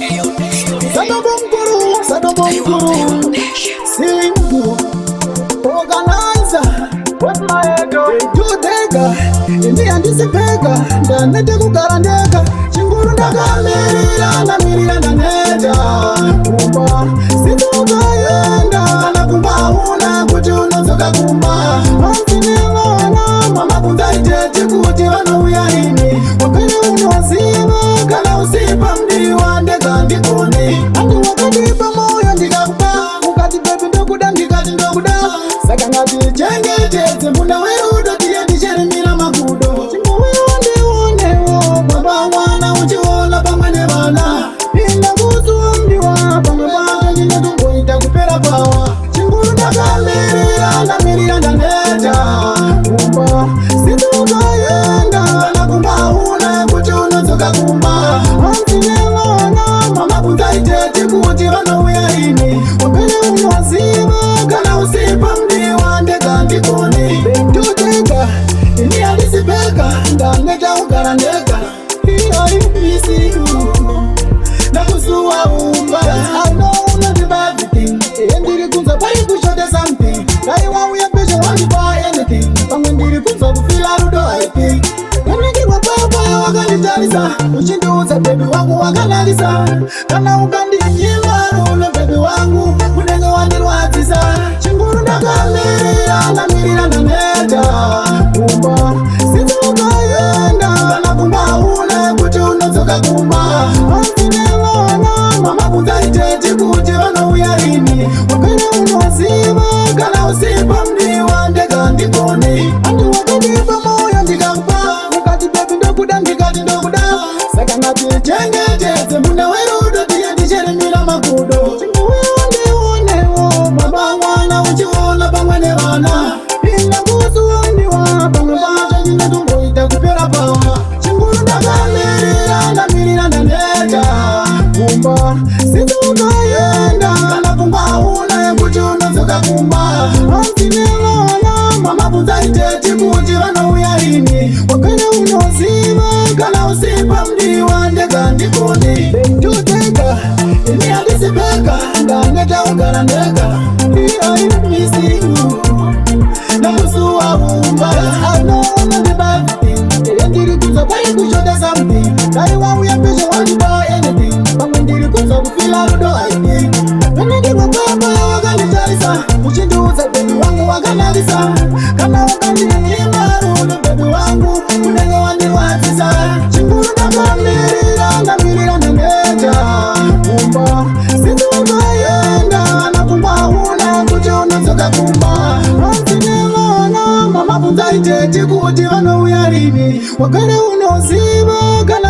Sadombo mukuru, sadombo mukuru. Single organizer. Ndotega ini handisi pega, ndaneta kugara ndega. Chinguru ndakamirira, ndamirira, ndaneta kumba. Sindokaenda kana kumba hauna kuti unodzoka kumba. Hanzi nevana mama kunzaitete kuti vanouya rini. Wapere unoziva kana usipa mdiwa ndega ndikoni. Handi wakadipa moyo ndikakupa, ukati baby ndokuda, ndikati ndokuda. Saka ngatichengetedze munda werudo, tiye tichirimira makudo. Chingouya ndionewo baba mwana, uchiona pamwe nevana. Pinda kuzuwa mdiwa, pamwe pacho ndinotomboita kupera pawa. Chinguru ndakamirira, ndamirira, ndaneta kumba. Sindokaenda kana kumba hauna kuti unodzoka kumba. Hanzi nevana mama kunzaitete kuti vanouya rini. Wapere unoziva kana usipa mdiwa ndega ndikoni. Ndotega ini handisi pega, ndaneta kugara ndega. I miss you, ndakusuwa umba. I know unondipa everything. Iye ndiri kunzwa pari kushota something. Dai wauya pesho wandipa anything. Pamwe ndiri kunzwa kufeela rudo, I think. Yanakirwa papa wakanditarisa, uchindiudza baby wangu wakanakisa. Kana ukandinyima rudo baby wangu, unenge wandirwadzisa. Chinguru ndakamirira, ndamirira, ndaneta kumba. Sindokaenda kana kumba hauna kuti unodzoka kumba. Hanzi nevana mama kunzaitete kuti vanouya rini. Wapere unoziva kana usipa mdiwa ndega ndikoni. Handi wakadipa moyo ndikakupa, ukati baby ndokuda, ndikati ndokuda. Saka ngatichengetedze munda werudo, tiye tichirimira makudo. Chingouya ndionewo baba mwana, uchiona pamwe nevana. Pinda kuzuwa mdiwa, pamwe pacho ndinotomboita kupera pawa. Chinguru ndakamirira, ndamirira, ndaneta kumba. Sindokaenda kana kumba hauna yekuti unodzoka kumba. Hanzi nevana mama kunzaitete kuti vanouya rini. Wapere unoziva kana usipa mdiwa ndega ndikoni. Ndotega ini handisi pega, ndaneta kugara ndega. I miss you, ndakusuwa umba. I know unondipa everything. Iye ndiri kunzwa pari kushota something. Dai wauya pesho wandipa anything. Pamwe ndiri kunzwa kufeela rudo, I think. Yanakirwa papa wakanditarisa, uchindiudza baby wangu wakanakisa. Kana ukandinyima rudo baby wangu, unenge wandirwadzisa. Chinguru ndakamirira, ndamirira, ndaneta kumba. Sindokaenda kana kumba hauna kuti unodzoka kumba. Hanzi nevana mama bvunzaitete kuti vanouya rini. Wagare unoziva kana